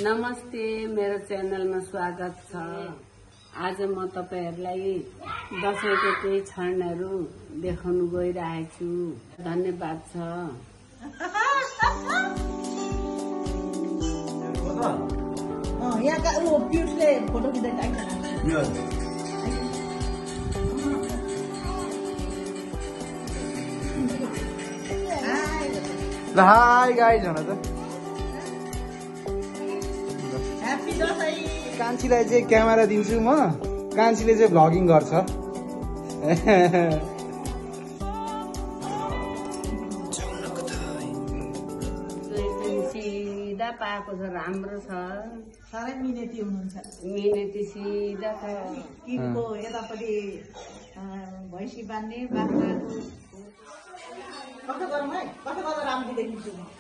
नमस्ते, मेरो च्यानलमा स्वागत छ। आज म तपाईहरुलाई दशैंको केही क्षणहरु देखाउन गइरहेको छु। धन्यवाद छ। यहाँका पियुषले फोटो खिच्दै हाई गाइज भन त। ह्यापी दशैं। कान्छीलाई चाहिँ क्यामेरा दिन्छु म, कान्छीले चाहिँ भ्लगिङ गर्छ। सिधा पाएको छ, राम्रो छ। साह्रै मिहिनेती हुनुहुन्छ। मिहिनेती सिधा छ। किनको यतापट्टि भैँसी बान्ने बाख्राको कस्तो गरौँ है, कस्तो गर्दा राम्रो देखिन्छु म।